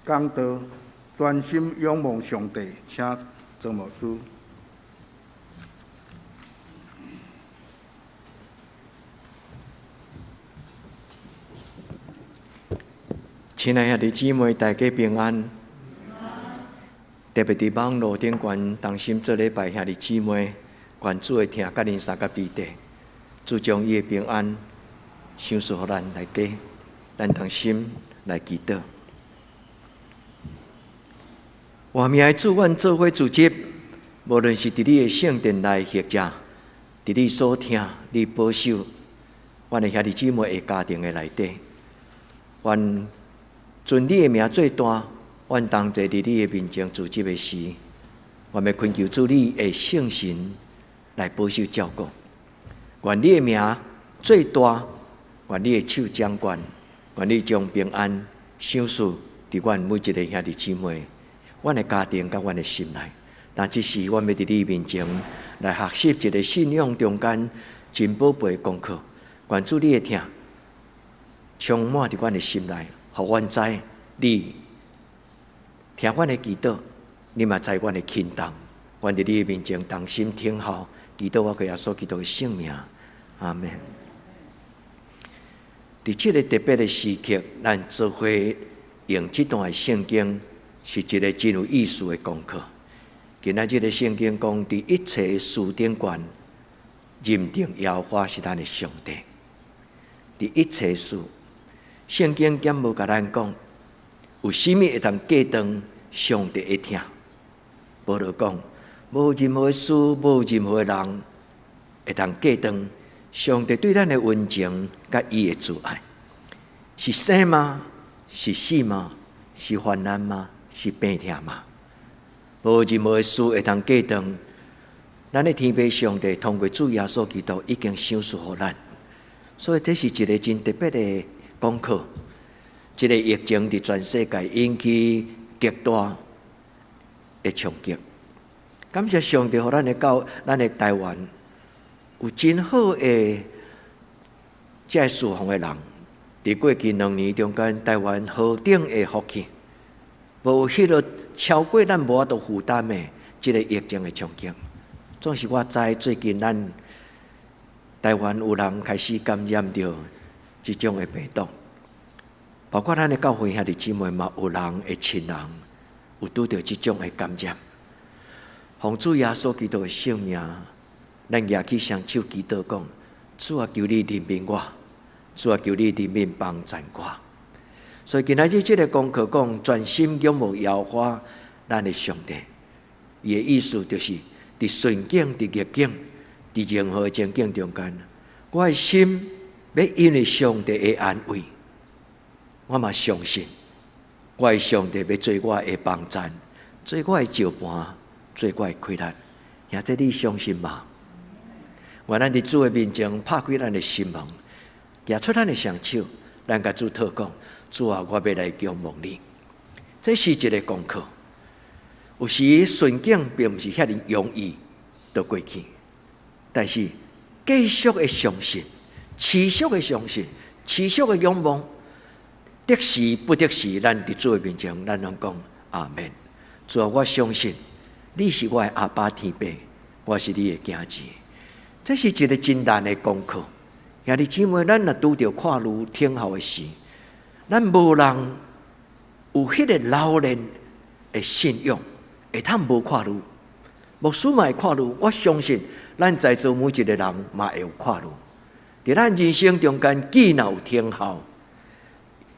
講道專心仰望上帝，請曾牧師。親愛兄弟姊妹，大家平安。特別佇網路頂懸同心做禮拜兄弟姊妹，願主的疼佮恁相佮彼得，主將伊的平安賞賜予咱大家，咱同心來祈禱。活命的主，阮做伙聚集，無論是佇你的聖殿內，或者佇你所疼、你保守，阮的兄弟姊妹的家庭的內底，願尊你的名做大，阮同齊佇你的面前聚集的時，阮欲懇求主你的聖神來保守照顧。願你的名做大，願你的手掌權，願你將平安賞賜佇阮每一个兄弟姊妹、阮的家庭佮阮的心內。但這時，阮欲佇你面前來學習一个信仰中間真寶貝的功課。願主你的疼充滿佇阮的心內，予阮知你聽阮的祈禱，你嘛知阮的輕重。阮佇你的面前同心聽候，祈禱我靠耶穌基督的聖名，阿們。佇這个特別的時刻，咱做伙用這段的聖經，是一个真有意思的功課。今仔這个聖經講，佇一切事頂懸，認定耶和華是咱的上帝。佇一切事，聖經敢無共咱講，有啥物會當隔斷上帝的疼？保羅講，無任何事，無任何人會當隔斷上帝對咱的溫情佮伊的慈愛。是生嗎？是死嗎？是患難嗎？是病痛嗎？無任何事會當隔斷咱的天父上帝通過主耶穌基督已經賞賜予咱。所以這是一个真特別的功課。這个疫情佇全世界引起極大的衝擊。感謝上帝，予咱的教，咱的台灣有真好的這个事奉的人。佇過去兩年中間，台灣何等的福氣，無彼个超過咱無法度負擔的這个疫情的衝擊。總是我知最近咱台灣有人開始感染著這種的病毒，包括咱的教會兄弟姊妹嘛，有人的親人有拄著這種的感染。奉主耶穌基督的聖名，咱舉起雙手祈禱講：主啊，求你憐憫我，主啊，求你憐憫幫贊我。所以今仔日這个功課講，專心仰望耶和華咱的上帝。伊的意思就是，佇順境、佇逆境、佇任何情境中間，我的心欲因為上帝的安慰，我嘛相信，我的上帝欲做我的幫贊，做我的石盤，做我的氣力。兄弟，你相信嗎？願咱佇主的面前拍開咱的心門，舉出咱的雙手，咱共主禱講：主啊，我欲來仰望你。這是一个功課。有時順境並毋是遐爾容易就過去，但是繼續的相信，持續的相信，持續的仰望，得時不得時，咱佇主的面前，咱攏講阿們。主啊，我相信你是我的阿爸天父，我是你的囝兒。這是一个真難的功課。兄弟姊妹，咱若拄著看愈等候的時，咱無人有彼个老練的信仰，會通無看愈。牧師嘛會看愈，我相信咱在座每一个人嘛會有看愈。佇咱人生中間，既若有等候，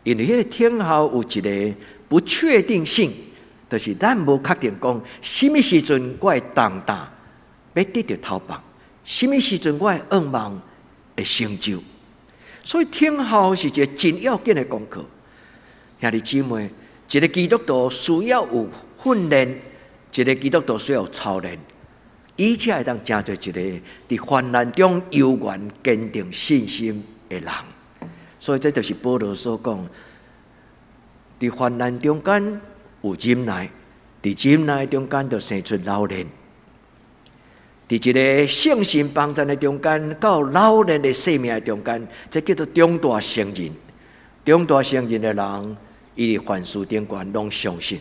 因為彼个等候有一个不確定性，就是咱無確定講，啥物時陣我的重擔欲得著頭放，啥物時陣我的願望會成就。所以等候是一个真要緊的功課。兄弟姊妹，一个基督徒需要有訓練，一个基督徒需要操練，伊才會當成做一个佇患難中猶原堅定信心的人。所以這就是保羅所講，佇患難中間有忍耐，佇忍耐中間就生出老練。佇一个聖神幫贊的中間，到老練的生命的中間，這叫做長大成人。長大成人的人，伊佇凡事頂懸攏相信，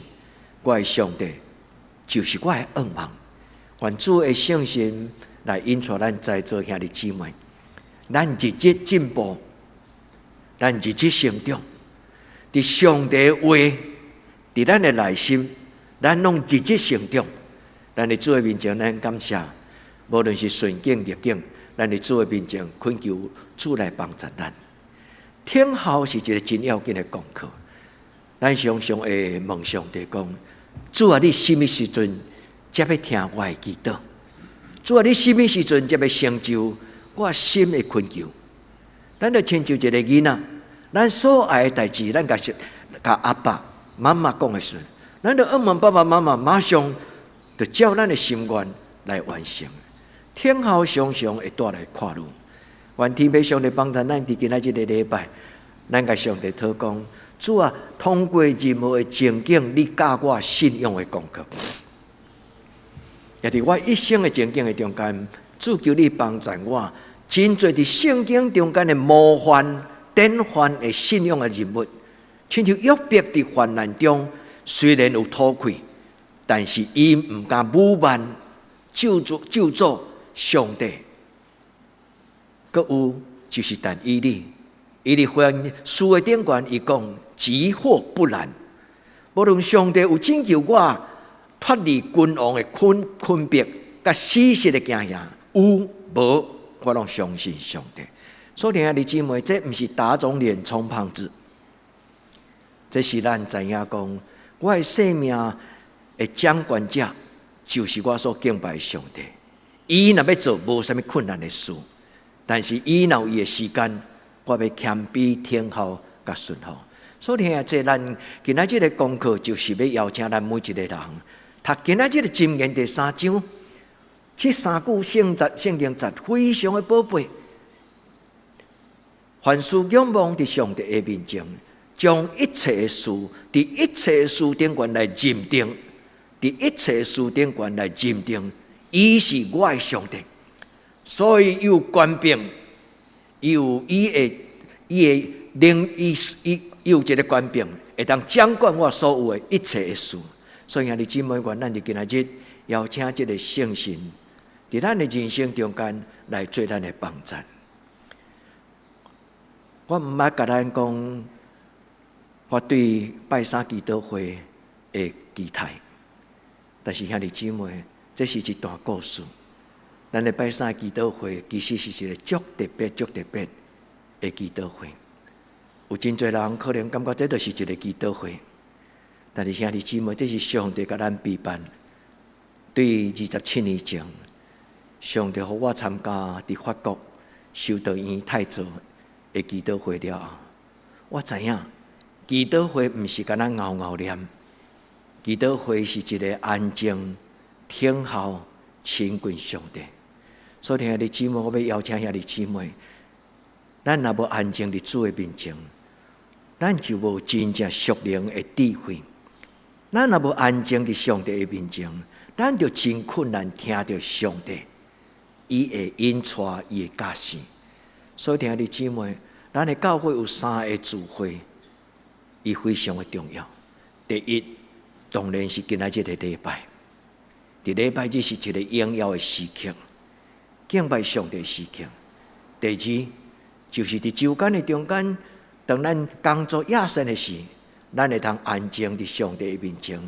我的上帝就是我的向望。願主的聖神來引帶咱在座兄弟姊妹，咱日日進步，咱日日成長。佇上帝話，佇咱的內心，咱攏日日成長。咱佇主的面前，咱感謝，無論是順境逆境，咱佇主的面前懇求主來幫助咱。聽候是一個真要緊的功課。咱常常會問上帝講：主啊，你啥物時陣才欲聽我的祈禱？主啊，你啥物時陣才欲成就我心的懇求？咱就親像一個囡仔，咱所愛的代誌，咱共共阿爸媽媽講的時陣，咱就問爸爸媽媽，馬上就照咱的心願來完成。聽候常常會帶來快樂。願天父上帝幫助咱，佇今仔這个禮拜，咱共上帝禱講：主啊，通過任何的情景，你教我信仰的功課。也佇我一生的情景的中間，主求你幫助我，真濟佇聖經中間的模範典範的信仰的人物，親像約伯佇患難中，雖然有討氣，但是伊毋敢侮慢咒詛咒詛上帝。閣有就是但以理，伊佇犯事的頂懸，伊講即或不然，無論上帝有拯救我脫離君王的困困迫，佮死實的驚嚇，有無我攏相信上帝。所以兄弟姊妹，這毋是打腫臉充胖子，這是咱知影講，我的生命的掌權者就是我所敬拜的上帝。伊若欲做，無啥物困難的事，但是伊若有伊的時間，我欲謙卑聽候佮順服。所以兄弟，咱今仔這个功課就是欲邀請咱每一个人，讀今仔這个箴言第三章，這三句聖節聖經節非常的寶貝。凡事仰望佇上帝的面前，將一切的事，佇一切的事頂懸來認定，佇一切事頂懸來認定，伊是我的上帝，所以有權柄，有伊的伊的能，伊伊有一个權柄，會當掌管我所有的一切的事。所以兄弟姊妹，願咱佇今仔日邀請這个聖神，佇咱的人生中間來做咱的幫助。我毋捌共咱講，我對拜三祈禱會的期待，但是兄弟姊妹，這是一段故事。咱的拜三祈禱會其實是一個足特別、足特別的祈禱會。有真濟人可能感覺這就是一個祈禱會，但是兄弟姊妹，這是上帝共咱備辦。對27年前，上帝予我參加佇法國修道院太座的祈禱會了後，我知影祈禱會毋是干焦𠢕𠢕念，祈禱會是一个安靜、聽候、親近上帝。所以兄弟姊妹，我欲邀請兄弟姊妹，咱若無安靜佇主的面前，咱就無真正屬靈的智慧。咱若無安靜佇上帝的面前，咱就真困難聽著上帝，伊會引帶伊的教示。所以兄弟姊妹，咱的教會有三個聚會，伊非常的重要。第一，當然是今仔這个禮拜，佇禮拜日是一个榮耀的時刻，敬拜上帝的時刻。第二，就是佇週間的中間，當咱工作野散的時，咱會通安靜佇上帝的面前，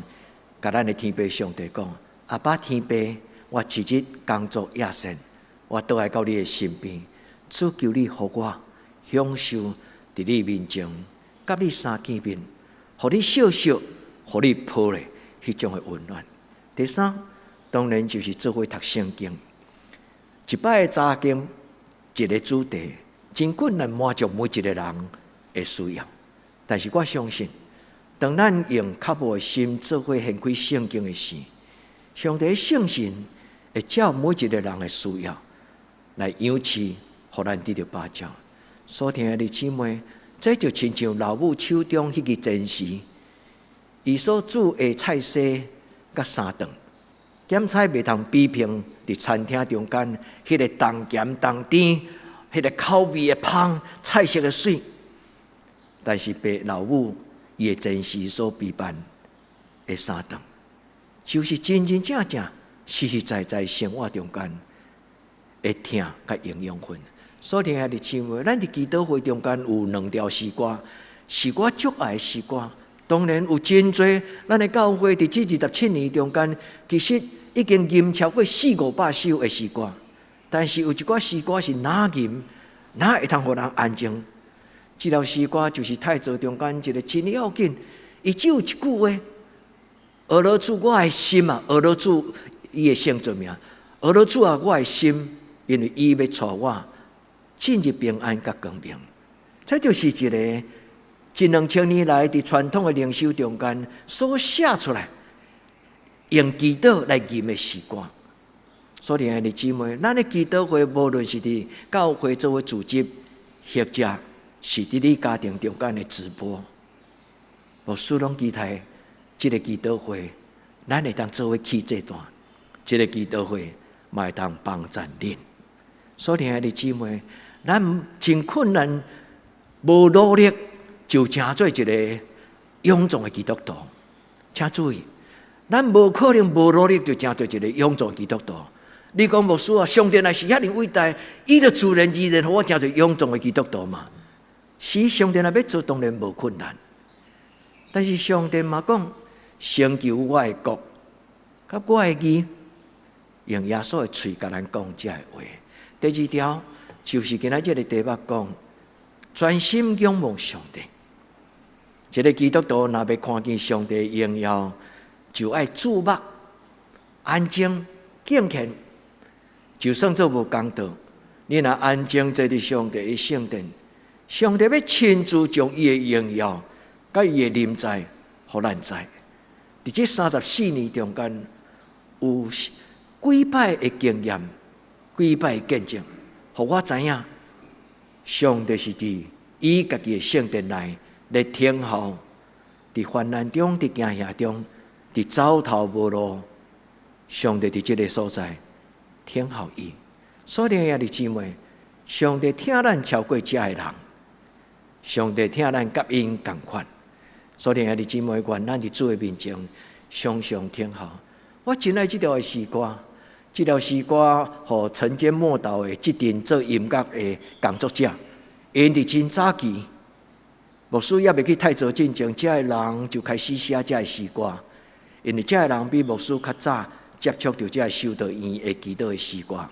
共咱的天父上帝講：阿爸天父，我一日工作野散，我倒來到你的身邊，主求你予我享受佇你面前，佮你相見面，予你笑笑，予你抱咧，彼種的溫暖。第三，當然就是做伙讀聖經，一擺的查經，一个主題，真困難滿足每一个人的需要。但是我相信，當咱用渴慕的心做伙掀開聖經的時，上帝聖神會照每一个人的需要來養飼，予咱得著飽足。所聽的姊妹，這就親像老母手中彼支煎匙，伊所煮的菜色佮三頓，鹹菜袂通比拼佇餐廳中間彼个重鹹重甜，彼个口味的芳，菜色的媠。但是爸老母伊的前世所備辦的三頓，就是真真正正、實實在在生活中間的疼佮營養分。所以，兄弟姊妹，咱佇祈禱會中間有兩條詩歌，是我足愛的詩歌。當然有真濟，咱的教會佇這27年中間，其實已經吟超過四五百首的詩歌。但是有一寡詩歌是若吟，若會通予人安靜。這條詩歌就是太祖中間一個真要緊，伊只有一句話：呵咾主我的心啊，呵咾主伊的聖座名，呵咾主啊，我的心，因為伊欲帶我進入平安佮光明。這就是一個這2000年來佇傳統的靈修中間所寫出來，用祈禱來吟的詩歌。所以，兄弟姊妹，咱的祈禱會無論是佇教會做伙組織，或者是佇你家庭中間的直播，牧師攏期待這个祈禱會，咱會當做伙起這段，這个祈禱會嘛會當幫贊恁。所以，兄弟姊妹，咱真困難，無努力就成做一个勇壯的基督徒。請注意，咱無可能無努力就成做一个勇壯基督徒。你講牧師啊，上帝若是遐爾偉大，伊就自然而然予我成做勇壯的基督徒嘛。是上帝若欲做，當然無困難。但是上帝嘛講，成就我的國，佮我的義，用耶穌的喙共咱講這个話。第二條就是今仔這个題目講，專心仰望上帝。一个基督徒若欲看見上帝榮耀，就愛注目、安靜、敬虔。就算做無講道，你若安靜坐佇上帝的聖殿，上帝欲親自將伊的榮耀、佮伊的臨在，予咱知。佇這34年中間，有幾擺的經驗、幾擺的見證，予我知影，上帝是佇伊家己的聖殿內來聽候，佇患難中、佇驚嚇中、佇走投無路，上帝佇這个所在聽候伊。所以，兄弟姊妹，上帝疼咱超過遮的人，上帝疼咱佮𪜶仝款。所以，兄弟姊妹，願咱佇主的面前常常聽候。我真愛這條的詩歌，這條詩歌予晨間默禱的這陣做音樂的工作者，𪜶佇真早期，牧師猶未去太祖進前，遮的人就開始寫這个詩歌，因為遮的人比牧師較早接觸著這个修道院的祈禱的詩歌，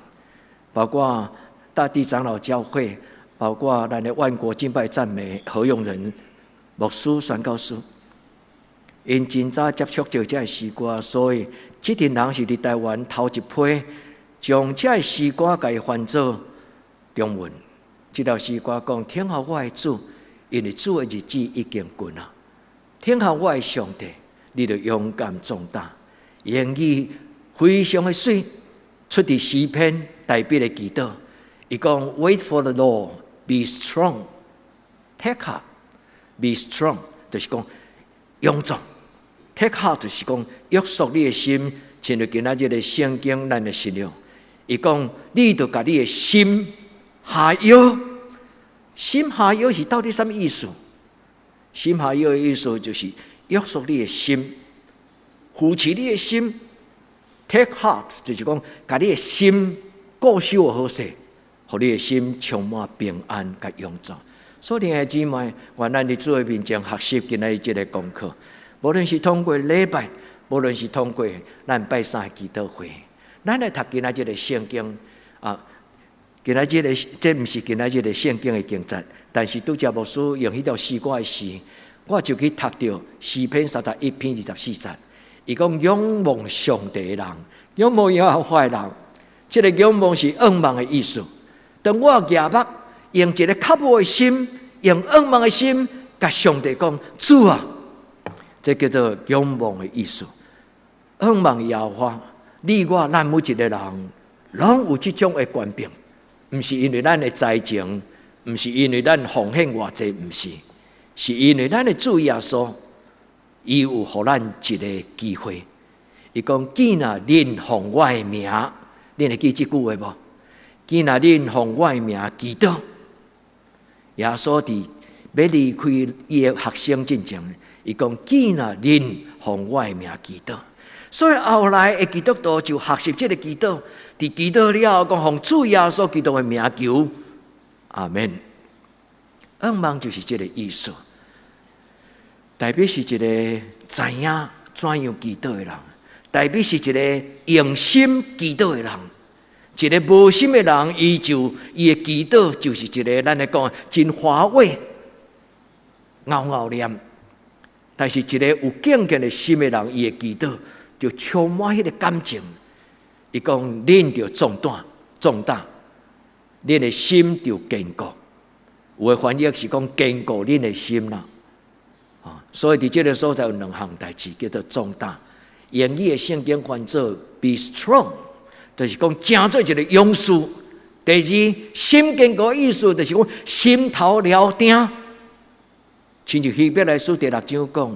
包括大地長老教會，包括咱的萬國敬拜讚美何用仁牧師宣教師，𪜶真早接觸著這个詩歌，所以這陣人是佇台灣頭一批將這个詩歌共伊翻做中文。這條詩歌講：聽候我的主，因為主的日子已經近啊！聽候我的上帝，你著勇敢壯膽。言語非常的媠，出佇詩篇大衛的祈禱。伊講：Wait for the Lord, be strong, take heart, be strong，就是講勇壯。Take heart 就是講約束你的心，親像今仔日的聖經咱的信仰。伊講你著共你的心下約，心下約是到底啥物意思？心下約的意思就是約束你的心，扶持你的心。Take heart 就是講共你的心固守好勢，予你的心充滿平安佮勇壯。所以，兄弟姊妹，願咱佇主的面前學習今仔日這个功課。無論是通過禮拜，無論是通過咱拜三的祈禱會，咱來讀今仔日的聖經啊。今仔日的這毋是今仔日的聖經的經節，但是拄才牧師用彼條詩歌的時，我就去讀著詩篇31篇24節。伊講仰望上帝的人，仰望耶和華的人，這个仰望是仰望的意思。當我舉目用一个渴慕的心，用仰望的心，共上帝講：主啊，這叫做仰望的意思。仰望耶和華，你我咱每一个人，攏有這種的權柄，毋是因為咱的才情，毋是因為咱奉獻偌濟，毋是，是因為咱的主耶穌，伊有予咱一个機會。伊講：既若恁奉我的名，恁會記這句話無？既若恁奉我的名祈禱，耶穌佇欲離開伊的學生進前，伊講既若恁奉我的名祈禱，所以後來的基督徒就學習這个祈禱，佇祈禱了後講奉主耶穌基督的名求，阿門。向望就是這个意思。大衛是一个知影怎樣祈禱的人，大衛是一个用心祈禱的人。一个無心的人，伊就伊的祈禱就是一个咱來講真華美、𠢕𠢕念。但是一个有敬虔的心的人，伊的祈禱就充滿彼个感情。伊講：恁著壯膽、壯膽，恁的心著堅固。有的翻譯是講堅固恁的心啦。啊，所以佇這个所在有兩項代誌，叫做壯膽。英語的聖經翻做 be strong，就是講成做一个勇士。第二，心堅固意思就是講心頭料定。親像希伯來書第六章講，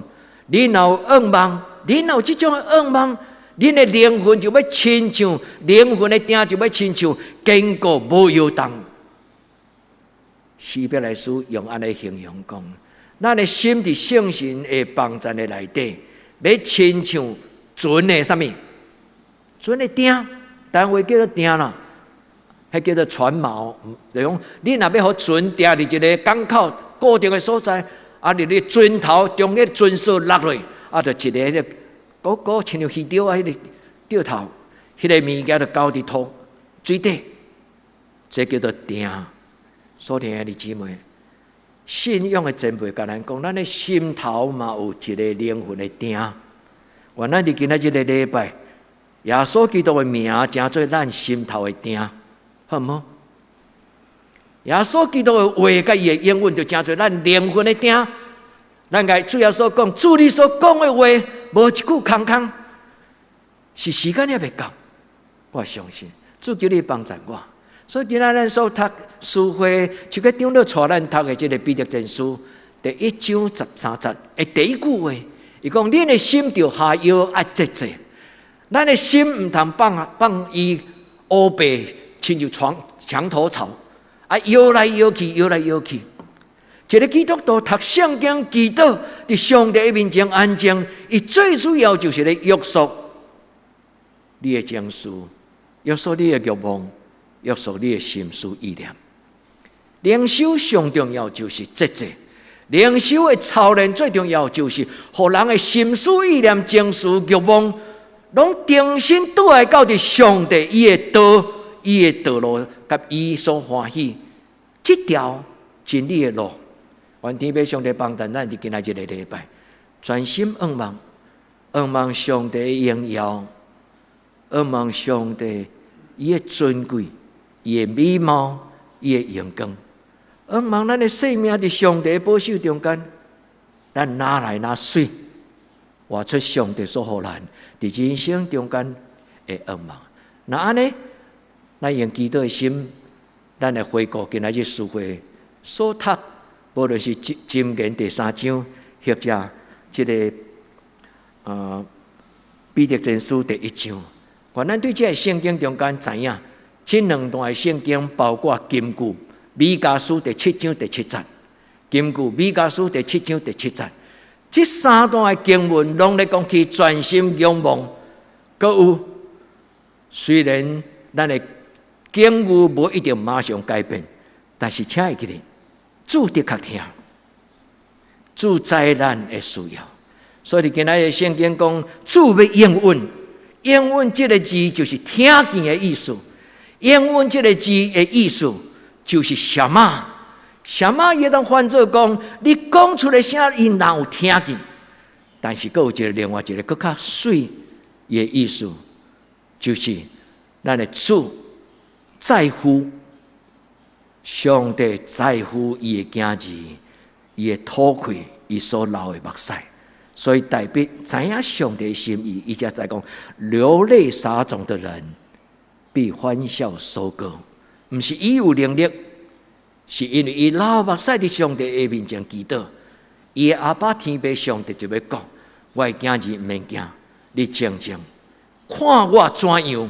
恁若有向望，恁若有這種的向望，恁的靈魂就欲親像靈魂的碇，就欲親像堅固無搖動。希伯來書用按呢形容講，咱的心佇聖神的幫贊的內底，欲親像船的啥物？船的碇，台灣話叫做碇啦，彼叫做船錨。就講你若欲予船定佇一个港口固定的所在，啊，你船頭將彼船索落落，啊，就一个彼个，閣閣親像魚釣仔彼个釣頭，彼个物件就交佇土水底，這叫做碇。所疼的姊妹，信仰的前輩共咱講，咱的心頭嘛有一个靈魂的碇。願咱佇今仔這个禮拜，耶穌基督的名成做咱心頭的碇，好毋好？耶穌基督的話佮伊的應允，就成做咱靈魂的碇。咱共主耶穌講，主你所講的話，無一句空空，是時間猶未到。我相信主求你幫助我。所以今仔咱所讀書會，就閣長老帶咱讀的這个彼得前書第一章十三節的第一句話，伊講：恁的心著下藥愛節制，咱的心毋通放放伊烏白，親像床牆頭草，啊搖來搖去，搖來搖去。一个基督徒讀聖經祈禱，佇上帝面前安靜，伊最主要就是咧約束你的情緒，約束你的慾望，約束你的心思意念。靈修上重要就是節制，靈修的操練最重要就是，予人的心思意念、情緒、慾望，攏重新倒來到佇上帝伊的道、伊的道路，佮伊所歡喜這條真理的路。願天父上帝幫助咱佇今仔這个禮拜，專心向望，向望上帝的榮耀，向望上帝伊的尊貴、伊的美貌、伊的榮光。向望咱的生命佇上帝的保守中間，咱哪來哪媠，活出上帝所予咱佇人生中間的向望。若按呢，咱用祈禱的心，咱來回顧今仔日書會所讀，無論是箴言第三章，或者這个彼得前書第一章，願咱對這个聖經中間知影，這兩段的聖經包括金句，彌迦書第七章第七節，金句彌迦書第七章第七節，這三段的經文攏咧講去專心仰望，閣有雖然咱的境遇無一定馬上改變，但是請會記得，主的確疼，主知咱的需要，所以今仔日聖經講，主欲應允，應允這个字就是聽見的意思，應允這个字的意思就是什麼？什麼會當翻做講，你講出來聲，伊若有聽見，但是閣有一个另外一个閣較媠的意思，就是咱的主在乎。上帝在乎伊的囝兒，伊的吐氣，伊所流的目屎，所以大衛知影上帝心意，伊才知講流淚撒種的人必歡笑收割，毋是伊有能力，是因為伊流目屎佇上帝的面前祈禱，伊的阿爸天父上帝就欲講：我的囝兒毋免驚，你靜靜看我怎樣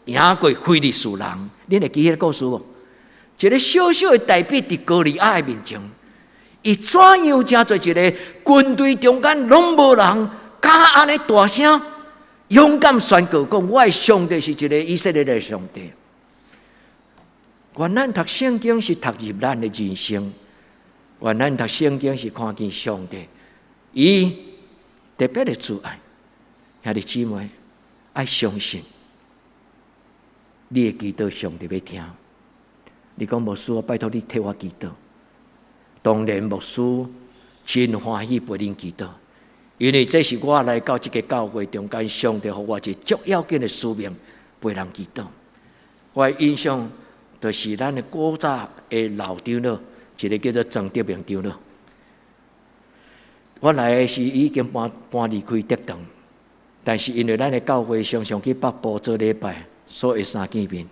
贏過非利士人。恁會記彼个故事無？一个小小的大衛佇歌利亞的面前，伊怎樣成做一个軍隊中間攏無人敢按呢大聲勇敢宣告講，我的上帝是一个以色列的上帝。原來讀聖經是讀入咱的人生，原來讀聖經是看見上帝伊特別的慈愛。兄弟姊妹，愛相信，你的祈禱上帝欲聽。你講牧師，我拜託你替我祈禱。當然牧師真歡喜陪恁祈禱，因為這是我來到這个教會中間，上帝予我一个足要緊的使命，陪人祈禱。我的印象就是咱的古早的老長老，一个叫做曾德明長老。我來的時已經搬離開竹塘，但是因為咱的教會常常去北部做禮拜，所以會相見面。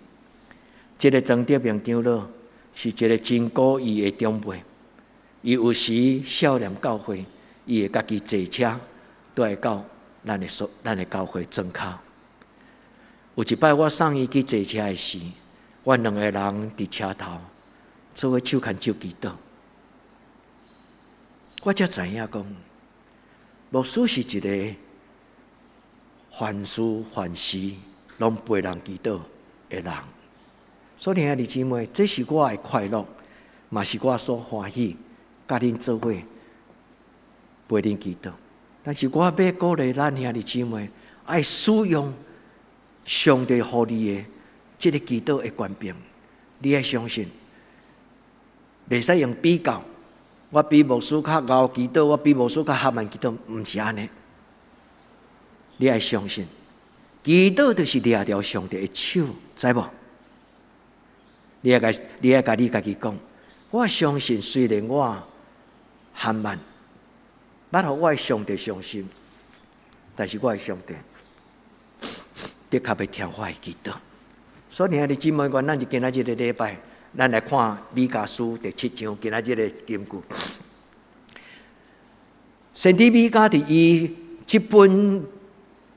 這个曾德明長老是一个真古意的長輩，伊有時少年教會，伊會家己坐車，都會到咱的教會莊跤。有一擺我送伊去坐車的時，阮兩個人佇車頭做伙手牽手祈禱。我才知影講，牧師是一个凡事凡事攏陪人祈禱的人。所以兄弟姊妹，這是我的快樂，嘛是我所歡喜，佮恁做伙陪恁祈禱。但是我欲鼓勵咱兄弟姊妹，愛使用上帝予你的這个祈禱的權柄，你愛相信，袂使用比較。我比牧師較𠢕祈禱，我比牧師較合慢祈禱，毋是按呢。你愛相信，祈禱就是掠著上帝的手，知無？你愛共你家己講，我相信雖然我含慢，欲予我的上帝傷心，但是我的上帝的確欲聽我的祈禱。所以兄弟姊妹，咱佇今仔日个禮拜，咱來看彌迦書第七章，今仔日个金句。先知彌迦佇伊這本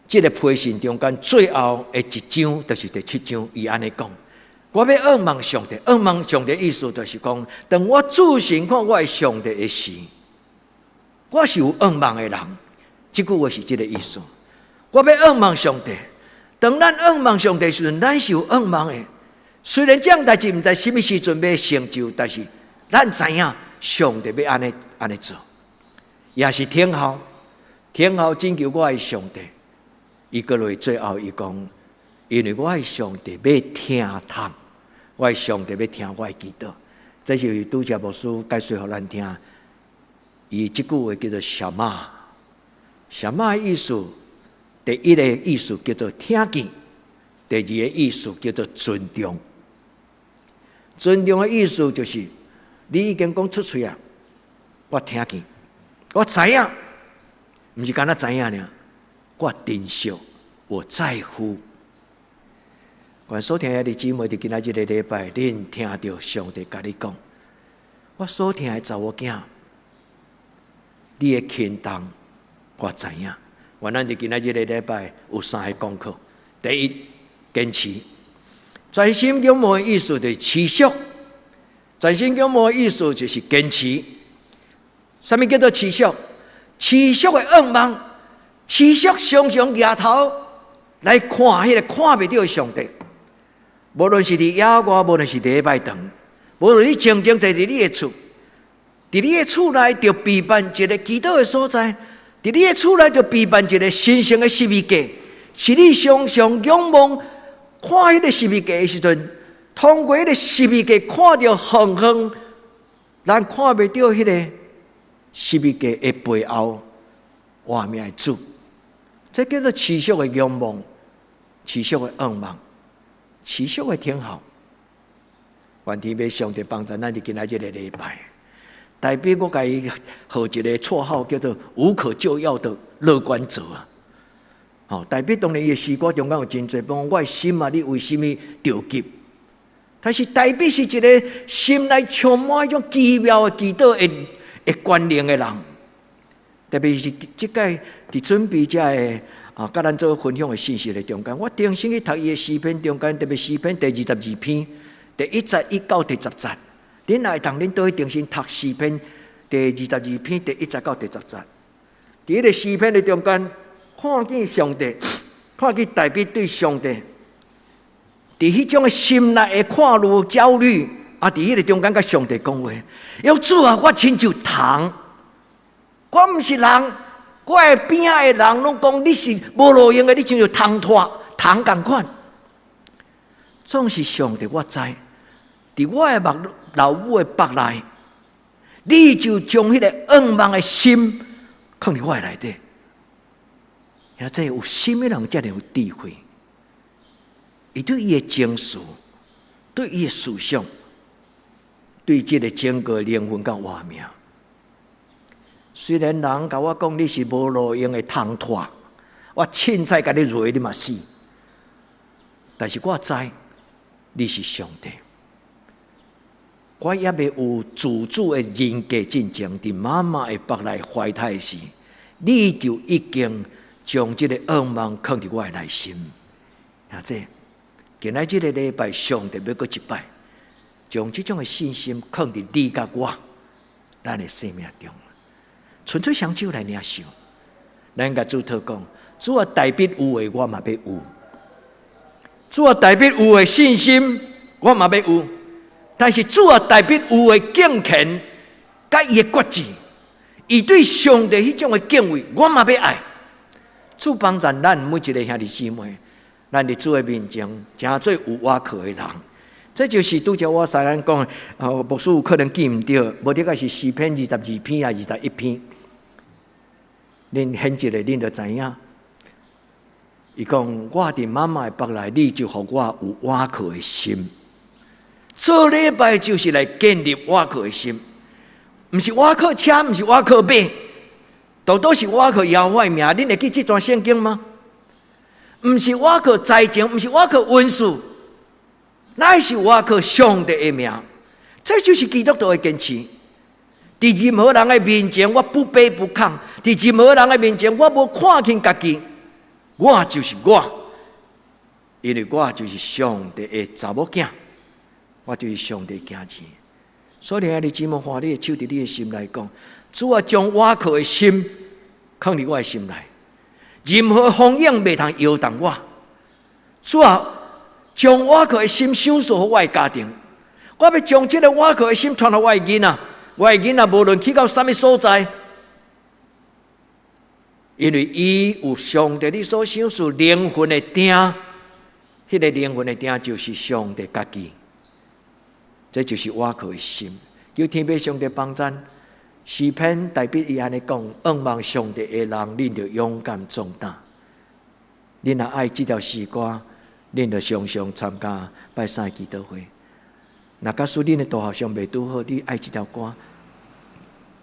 這个批信中間最後的一章，就是第七章，伊按呢講：我欲仰望上帝，仰望上帝意思就是講，當我注視看我的上帝的時，我是有仰望的人。這句話是這个意思。我欲仰望上帝，當咱仰望上帝時陣，咱是有仰望的。雖然這項代誌毋知啥物時陣欲成就，但是咱知影上帝欲按呢按呢做，也是聽候，聽候拯救我的上帝。伊閣落最後伊講，因為我的上帝欲聽痛，我的上帝欲聽我的祈禱。這是拄才牧師解說予咱聽。伊這句話叫做沙瑪，沙瑪的意思，第一个意思叫做聽見，第二個意思叫做尊重。尊重的意思就是，你已經講出喙啊，我聽見，我知影，毋是干焦知影爾，我珍惜，我在乎。願所聽的姊妹，佇今仔這个禮拜，恁聽著上帝共你講，我所疼的查某囝，你的輕重，我知影。願咱佇今仔這个禮拜有三个功課：第一，堅持。專心仰望的意思就是持續，專心仰望的意思就是堅持。啥物叫做持續？持續的仰望，持續常常舉頭來看彼个看袂著的上帝。無論是佇野外，無論是佇禮拜堂，無論你靜靜坐佇你的厝，佇你的厝內就備辦一个祈禱的所在，佇你的厝內就備辦一个神聖的十字架，是你常常仰望看彼个十字架的時陣，通過彼个十字架看著遠遠，咱看袂著彼个十字架的背後活命的主，這叫做持續的仰望，持續的仰望，持續的聽候。願天父上帝幫助咱佇今仔這个禮拜，大衛我共伊予一个綽號叫做無可救藥的樂觀者啊！吼，大衛當然伊的詩歌中間有真濟，講我的心啊，你為啥物著急？但是大衛是一个心內充滿彼種奇妙的祈禱的觀念的人，特別是這擺佇準備這个啊，佮咱做分享的信息的中間，我重新去讀伊的詩篇中間，特別詩篇第22篇第1節一到第10節，恁若會當，恁倒去重新讀詩篇。第22篇第1節到第10節。佇彼个詩篇的中間，看見上帝，看見大衛對上帝，佇彼種的心內的看慮焦慮，啊，佇彼个中間佮上帝講話，伊講主啊，我親像蟲，我毋是人，我的邊仔的人攏講你是無路用的，你親像蟲蟵蟲仝款。總是上帝，我知，佇我的目老母的腹內，你就將彼个仰望的心囥佇我的內底。兄弟，有啥物人遮爾有智慧？伊對伊的情緒，對伊的思想，對這个整個靈魂佮活命。雖然人共我講你是無路用的蟲蟵，我凊彩共你蹂你嘛死，但是我知你是上帝。我猶未有自主的人格進前，佇媽媽的腹內懷胎時，你就已經將這個仰望囥佇我的內心。兄弟，今仔這个禮拜，上帝欲閣一擺，將這種的信心囥佇你佮我咱的生命中，伸出雙手來領受。咱共主禱講，主啊，大衛有的我嘛欲有；主啊，大衛有的信心我嘛欲有。但是主啊，大衛有的敬虔，佮伊的決志，伊對上帝彼種的敬畏，我嘛欲愛。主幫助咱每一个兄弟姊妹，咱佇主的面前，成做有倚靠的人。這就是拄才我先咱講，哦，牧師有可能記毋著，無這個是詩篇22篇啊，21篇。恁現一个，恁就知影。伊講，我佇媽媽的腹內，你就予我有倚靠的心。做禮拜就是來建立倚靠的心，毋是倚靠車，毋是倚靠馬，都都是倚靠耶和華的名。恁會記這段聖經嗎？毋是倚靠才情，毋是倚靠文士，乃是倚靠上帝的名。這就是基督徒的堅持。佇任何人的面前，我不卑不亢；佇任何人的面前，我無看輕家己。我就是我，因為我就是上帝的查某囝，我就是上帝的囝兒。所以，兄弟姊妹，歡你的手佇你的心內講，主啊，將倚靠的心囥佇我的心內，任何風湧袂通搖動我。主啊，將倚靠的心賞賜予我的家庭，我欲將這個倚靠的心傳予我的囡仔，我的囡仔無論去到啥物所在，因為伊有上帝你所賞賜靈魂的鼎，彼个靈魂的鼎就是上帝家己，這就是倚靠的心。求天父上帝幫贊，詩篇大衛伊按呢講：仰望上帝的人，恁著勇敢壯膽。恁若愛這條詩歌，恁著常常參加拜三祈禱會。若假使恁的導學上袂拄好，你愛這條歌，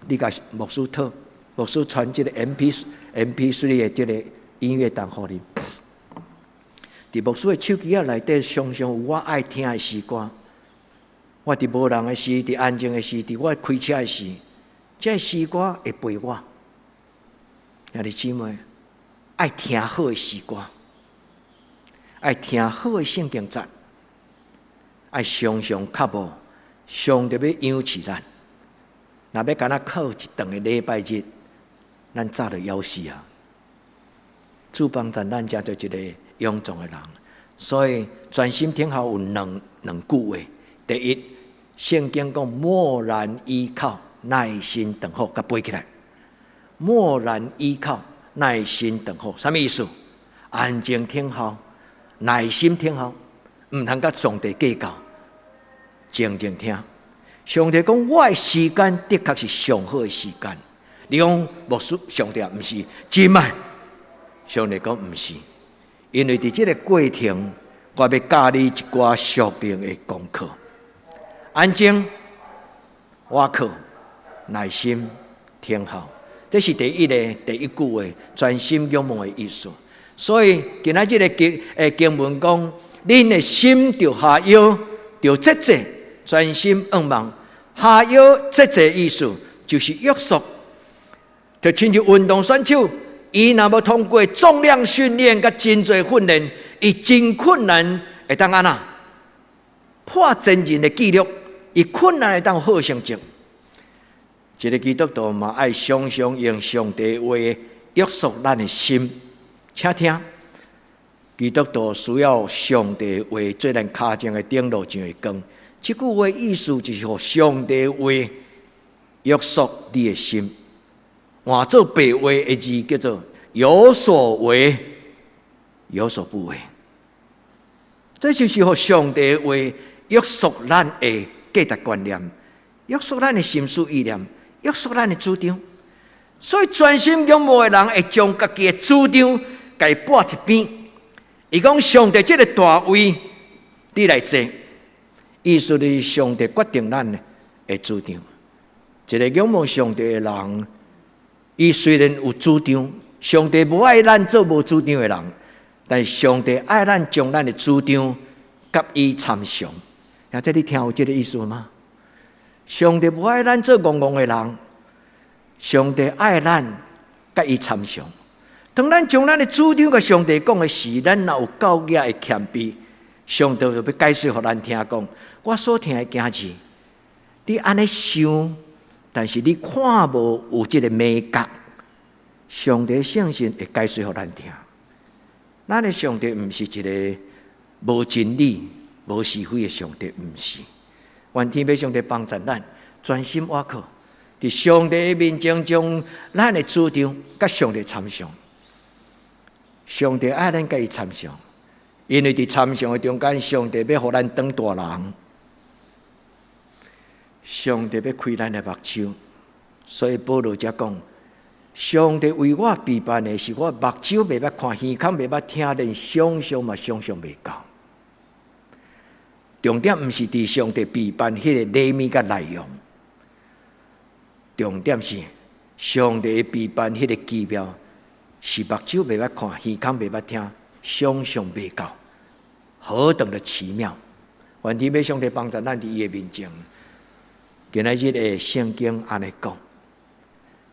你共牧師討，牧師傳這個 MP3 的這個音樂檔予你。佇牧師的手機仔內底，常常有我愛聽的詩歌。我佇無人的時，佇安靜的時，佇我開車的時，這詩歌會陪我。兄弟姊妹，愛聽好的詩歌，愛聽好的聖經節，愛常常渴慕上帝欲養飼咱。若欲干焦靠一頓的禮拜日，咱早就枵死啊！主幫助咱成做一個勇壯的人，所以專心聽候有兩句話。第一，聖經講默然倚靠，耐心等候，共背起來。默然倚靠，耐心等候，啥物意思？安靜聽候，耐心聽候，毋通佮上帝計較，靜靜聽。上帝講，我的時間的確是上好的時間。你講牧師，上帝啊，毋是真嗎？上帝講毋是，因為佇這个過程，我欲教你一寡屬靈的功課。安靜、倚靠、耐心聽候，這是第一个第一句話，專心仰望的意思。所以今仔這个經文講，恁的心著下腰，著節制，專心仰望。下腰節制意思就是約束，就親像運動選手，伊若無通過重量訓練佮真濟訓練，伊真困難會當按怎破前人的紀錄，伊困難會當好成績。一個基督徒嘛愛常常用上帝話約束咱的心。請聽，基督徒需要上帝話做咱跤前的燈，路上的光。這句話意思就是予上帝話約束你的心。換做白話的字叫做有所為，有所不為。這就是予上帝話約束咱的價值觀念，約束咱的心思意念，約束咱的主張。所以專心仰望的人會將家己的主張共伊擺一邊。伊講上帝這个大位，你來坐。意思就是上帝決定咱的主張。一个仰望上帝的人，伊雖然有主張，上帝無愛咱做無主張的人，但是上帝愛咱將咱的主張佮伊參詳。啊，這你聽有這个意思嗎？上帝無愛咱做戇戇的人，上帝愛咱佮伊參詳。當咱將咱的主張佮上帝講的時，咱若有夠額的謙卑，上帝就欲解釋予咱聽講，我所疼的囝兒，你按呢想，但是你看無有這个眉角，上帝聖神會解釋予咱聽。咱的上帝毋是一个無真理、無是非的上帝，毋是。願天父上帝幫助咱，專心倚靠，佇上帝的面前將咱的主張佮上帝參詳。上帝愛咱佮伊參詳，因為佇參詳的中間，上帝欲予咱當大人，上帝欲開咱的目睭，所以保羅才講：上帝為我備辦的是我目睭袂捌看，耳孔袂捌聽，連想象嘛想象袂到。重點毋是佇上帝備辦彼个禮物佮內容，重點是上帝備辦彼个奇妙，是目睭袂捌看，耳孔袂捌聽，想象袂到，何等的奇妙！願天父上帝幫助咱佇伊的面前。今仔日的聖經按呢講，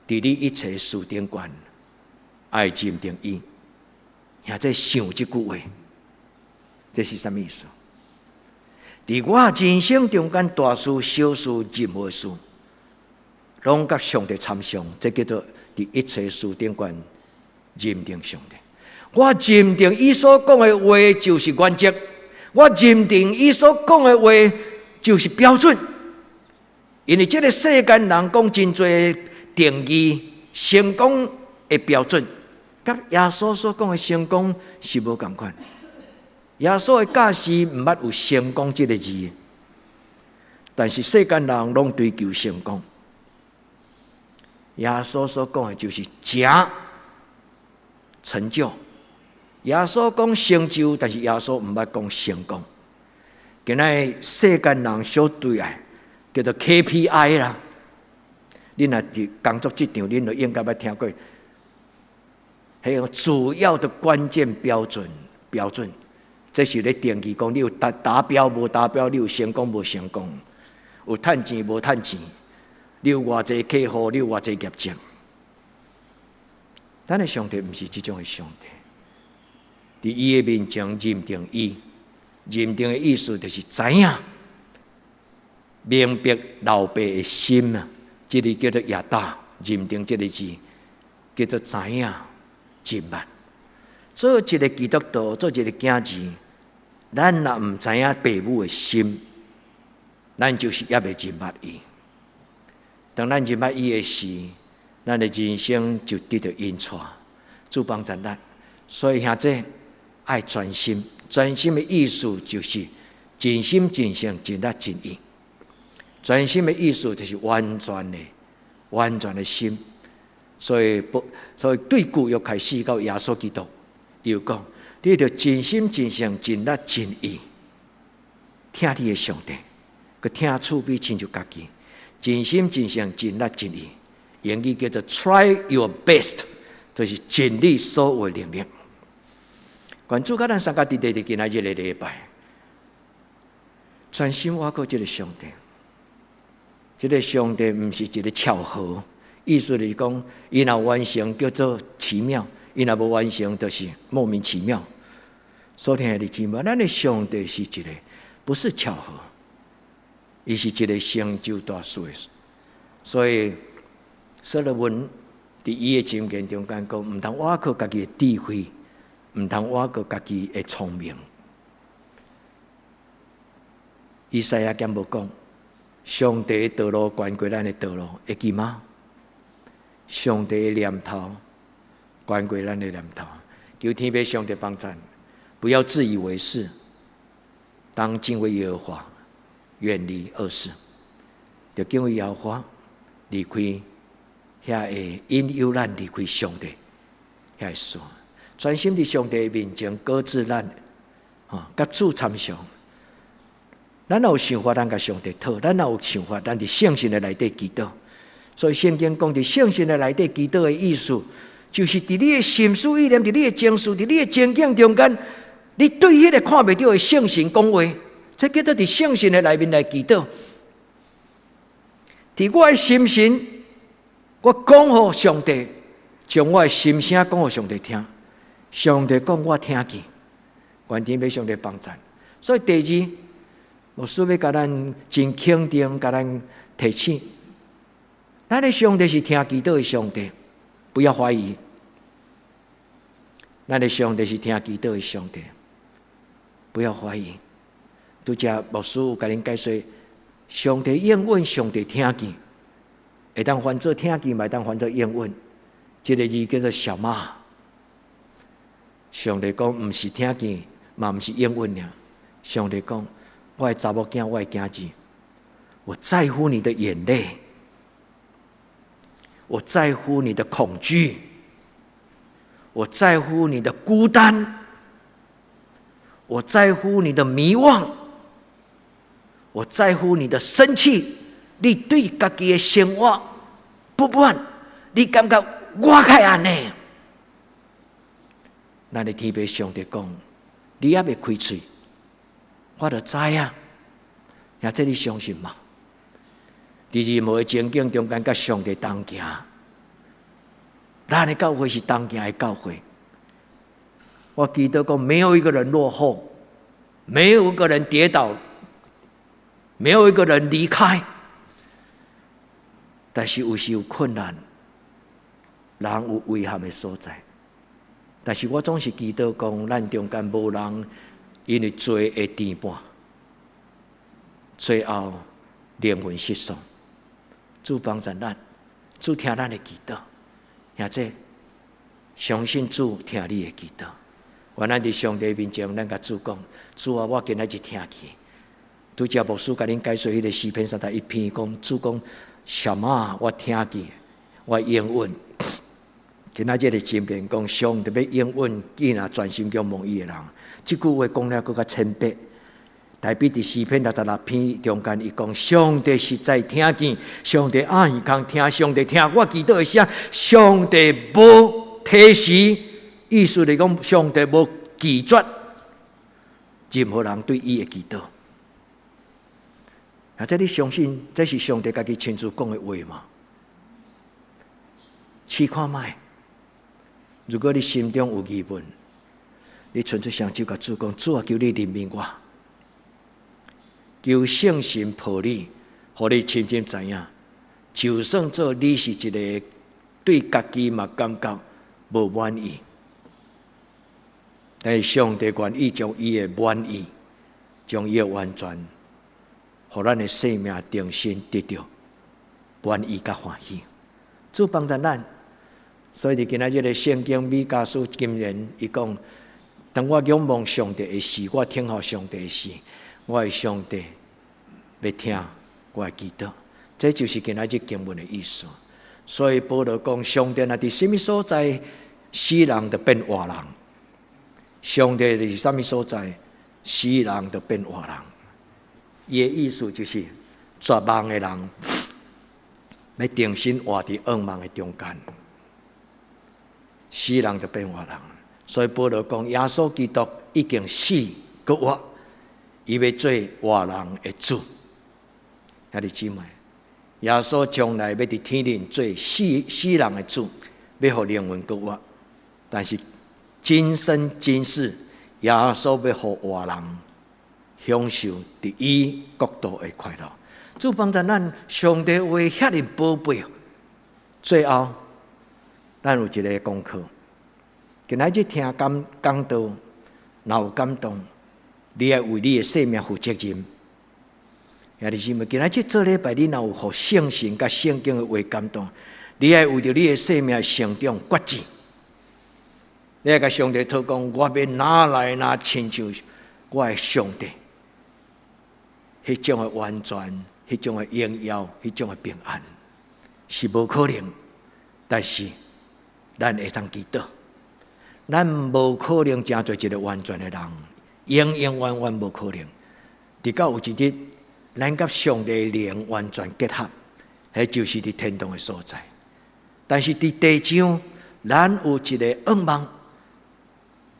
佇你一切事頂懸，愛認定伊，或者想這句話，這是啥物意思？佇我人生中間，大事、小事、任何事，攏佮上帝參詳，這叫做佇一切事頂懸認定上帝。我認定伊所講的話就是原則，我認定伊所講的話就是標準。因為這个世間人講真濟定義成功的標準，佮耶穌所講的成功是無仝款。耶穌的教示毋捌有成功這个字，但是世間人攏追求成功。耶穌所講的就是成成就。耶穌講成就，但是耶穌毋捌講成功。今仔日世間人所對愛叫做 KPI 啦。恁若佇工作職場，恁就應該捌聽過。彼個主要的關鍵標準，這是咧定義講你有達標無達標，你有成功無成功，有趁錢無趁錢，你有偌濟客戶，你有偌濟業績。咱的上帝毋是這種的上帝，佇伊的面前認定伊，認定的意思就是知影，明白老爸的心啊，這个叫做亞大，認定這个字叫做知影認捌。做一个基督徒，做一个囝兒，咱若毋知影爸母的心，咱就是猶未認捌伊。當咱認捌伊的時，咱的人生就得著引帶，主幫助咱。所以兄弟愛專心，專心的意思就是盡心盡性盡力盡意。專心的意思就是完全的、完全的心。所以不，所以對舊約開始到耶穌基督，又講，你著盡心盡性盡力盡意，疼你的上帝，閣疼厝邊親像家己，盡心盡性盡力盡意。英語叫做 try your best，就是盡你所有能力。願主佮咱相佮佇佇今仔日的禮拜，專心倚靠這个上帝。這个上帝毋是一个巧合，意思就是講，伊若完成叫做奇妙，伊若無完成就是莫名其妙。所聽的你知無？咱的上帝是一个，不是巧合，伊是一个成就大事的。所以所羅門佇伊的箴言中間講，毋通倚靠家己的智慧，毋通倚靠家己的聰明。以賽亞敢無講，上帝的道路懸過咱的道路，會記嗎？上帝的念頭懸過咱的念頭，求天父上帝幫贊，不要自以為是，當敬畏耶和華，遠離惡事，著敬畏耶和華，離開遐會引誘咱離開上帝遐个事，專心佇上帝面前擱置咱，吼，佮主參詳。咱若有想法，咱共上帝討；咱若有想法，咱佇聖神的內底祈禱。所以聖經講，佇聖神的內底祈禱的意思，就是佇你的心思意念、佇你的情緒、佇你的情境中間，你對彼个看袂著的聖神講話，這叫做佇聖神的內面來祈禱。佇我的心神，我講予上帝，將我的心聲講予上帝聽，上帝講我聽見，願天父上帝幫贊。所以第二，牧師欲共咱真肯定，共咱提醒，咱的上帝是聽祈禱的上帝，不要懷疑。咱的上帝是聽祈禱的上帝，不要懷疑。拄才牧師有共恁解說，上帝應允，上帝聽見，會當翻做聽見，嘛會當翻做應允。這个字叫做小馬。上帝講，毋是聽見，嘛毋是應允爾。上帝講，我的查某囝，我的囝兒，我在乎你的眼淚，我在乎你的恐懼，我在乎你的孤單，我在乎你的迷惘，我在乎你的生氣，你對家己的生活不滿，你感覺我該按呢？咱的天父上帝講，你猶未開喙，我就知影，兄弟你相信嗎？佇任何的情境中間，佮上帝同行，咱的教會是同行的教會。我記得講，沒有一個人落後，沒有一個人跌倒，沒有一個人離開。但是有時有困難，人有遺憾的所在。但是我總是記得講，咱中間無人因為罪會顛絆，最後靈魂失喪。主幫助咱，主聽咱的祈禱，兄弟相信主聽你的祈禱。願咱佇上帝面前，咱共主講：主啊，我今仔日聽見。拄才牧師共恁解說彼个詩篇31篇，講主講什麼？我聽見，我應允。今仔這个箴言講，上帝欲應允，見若專心仰望伊的人。這句話講了閣較淺白。大衛佇詩篇66篇中間，伊講上帝實在聽見，上帝掩耳空聽，上帝聽我祈禱的聲，上帝無推辭，意思來講，上帝無拒絕任何人對伊的祈禱。啊，這你相信這是上帝家己親自講的話嗎？試看覓。如果你心中有疑問，你伸出雙手共主講：主啊，求你憐憫我，求聖神抱你，予你深深知影，就算做你是一個對家己嘛感覺無滿意，但是上帝願意將伊的滿意，將伊的完全，予咱的生命重新得著滿意佮歡喜。主幫助咱，所以佇今仔日的聖經彌迦書箴言，伊講：當我仰望上帝的時，我等候上帝的時，我的上帝欲聽我的祈禱。這就是今仔日經文的意思。所以保羅講：上帝若佇啥物所在，死人就變活人；上帝佇啥物所在，死人就變活人。伊的意思就是絕望的人，欲重新活佇向望的中間，死人就變活人。所以保羅講：耶穌基督已經死閣活，伊欲做活人的主。兄弟姊妹，耶穌將來欲佇天頂做死死人的主，欲予靈魂閣活。但是今生今世，耶穌欲予活人享受佇伊國度的快樂。主幫助咱，上帝話遐爾寶貝，最後，咱有一个功課。今仔日聽講講道，若有感動，你愛為你的生命負責任。兄弟姊妹，今仔日做禮拜，你若有予聖神佮聖經的話感動，你愛為著你的生命成長決志。你愛共上帝禱講，我欲若來若親像我的上帝，彼種的完全，彼種的榮耀，彼種的平安，是無可能。但是，咱會當祈禱，咱無可能成做一个完全的人，永永遠遠無可能。直到有一日，咱佮上帝靈完全結合，彼就是佇天堂的所在。但是佇地上，咱有一个願望，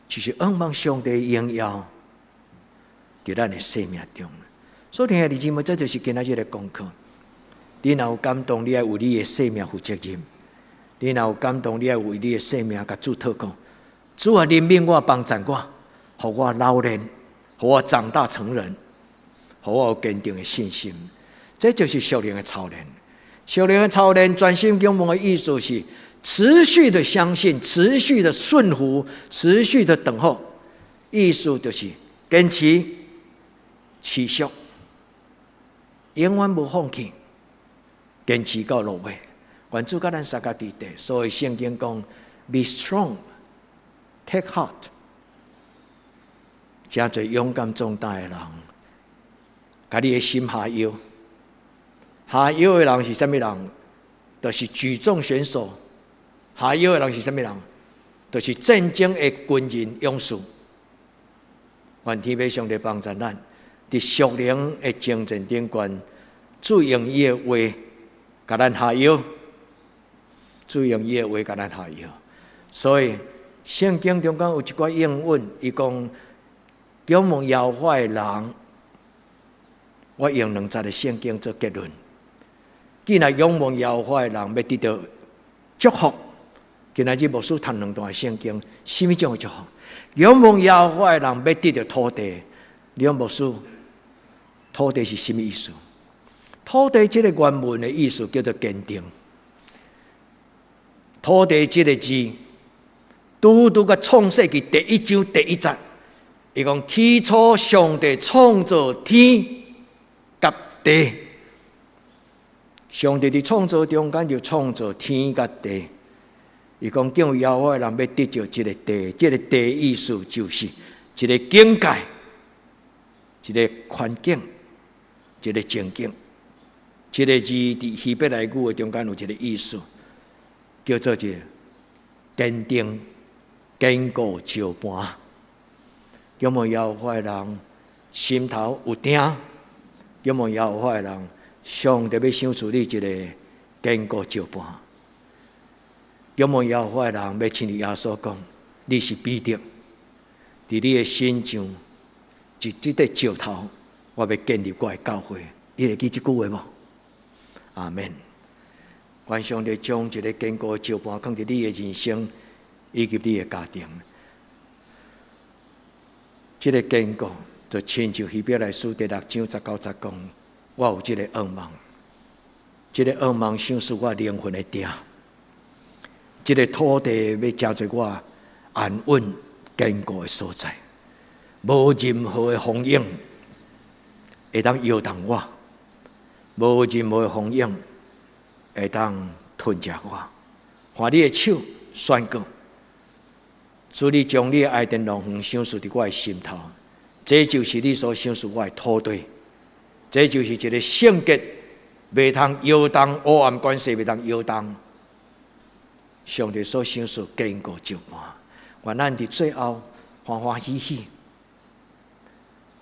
就是仰望上帝榮耀佇咱的生命中。所以，兄弟姊妹，這就是今仔日的功課。你若有感動，你愛為你的生命負責任；你若有感動，你愛為你的生命共主禱告。主啊，憐憫我，幫贊我，予我老練，予我長大成人，予我有堅定的信心。這就是屬靈的操練。屬靈的操練，專心仰望的意思是持續的相信，持續的順服，持續的等候。意思就是堅持、持續，永遠無放棄，堅持到落尾。願主佮咱相佮佇咧，所以聖經講：Be strong, take heart。誠濟勇敢壯膽的人，共你的心下腰。下腰的人是啥物人？就是舉重選手。下腰的人是啥物人？就是戰爭的軍人勇士。願天父上帝幫助咱，佇屬靈的征戰頂懸，主用伊的話共咱下藥，主用伊的話共咱下藥。所以聖經中間有一寡應允，伊講仰望耶和華的人，我用兩節的聖經做結論。既然仰望耶和華的人欲得著祝福，今仔日牧師讀兩段聖經，啥物種的祝福？仰望耶和華的人欲得著土地，你講牧師，土地是啥物意思？土地這个原文的意思叫做堅定。土地這个字，拄拄佮創世記第一章第一節，伊講起初上帝創造天佮地。上帝佇創造中間就創造天佮地。伊講敬畏耶和華的人欲得著這个地，這个地意思就是一个境界，一个環境，一个情景。這个字佇希伯來語的中間有一个意思，叫做一个堅定、堅固石盤。仰望耶和華的人心頭有定，仰望耶和華的人，上帝欲賞賜你一个堅固石盤。仰望耶和華的人，欲親像耶穌講，你是彼得，佇你的身上，一這塊石頭，我欲建立我的教會。你會記這句話無？阿門。願上帝將一个堅固的石盤放佇你的人生以及你的家庭。這个堅固就親像希伯來書第六章十九節講，我有這个願望，這个願望賞賜我靈魂的定。這个土地欲成做我安穩堅固的所在，無任何的風湧會當搖動我，無任何的風湧會當吞食我。看你的手宣告，主你將你的愛殿樂園賞賜佇我的心頭，這就是你所賞賜我的土地，這就是一个聖潔，袂通搖動黑暗權勢，袂通搖動。上帝所賞賜堅固石盤，願咱佇最後歡歡喜喜，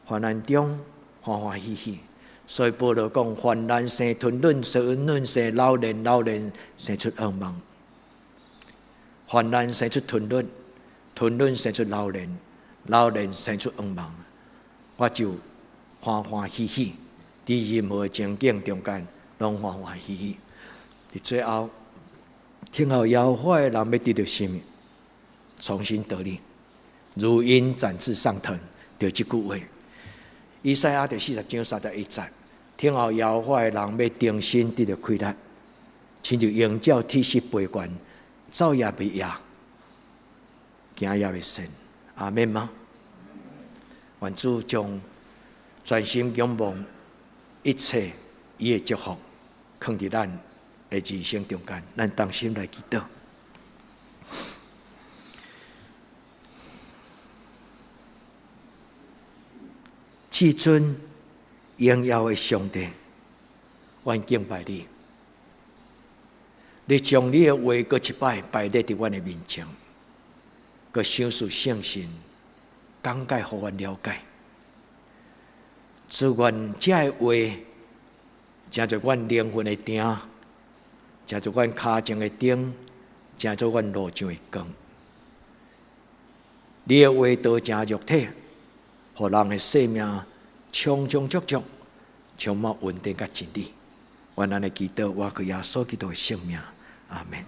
患難中歡歡喜喜。所以保羅講：患難生吞忍，吞忍生老練，老練生出仰望。患難生出吞忍，吞忍生出老練，老練生出仰望。我就歡歡喜喜，佇任何情景中間，攏歡歡喜喜。佇最後，聽候耶和華的人欲得著啥物？重新得力，如鷹展翅上騰。就這句話，以賽亞第四十章三十一節，聽候耶和華的人欲重新得著氣力，親像鷹鳥鐵翼飛懸，走也袂掖，行也袂跣。阿們嗎？願主將專心仰望一切伊的祝福，囥佇咱的人生中間，咱同心來祈禱。至尊榮耀的上帝，阮敬拜你。你將你的話閣一擺擺列佇阮的面前，閣賞賜聖神講解，予阮了解。祝願這个話，成做阮靈魂的定，成做阮跤前的燈，成做阮路上的光。你的話道成肉體，予人的生命充充足足，充滿穩定佮真理。願咱的祈禱，倚靠耶穌基督的聖名，阿們。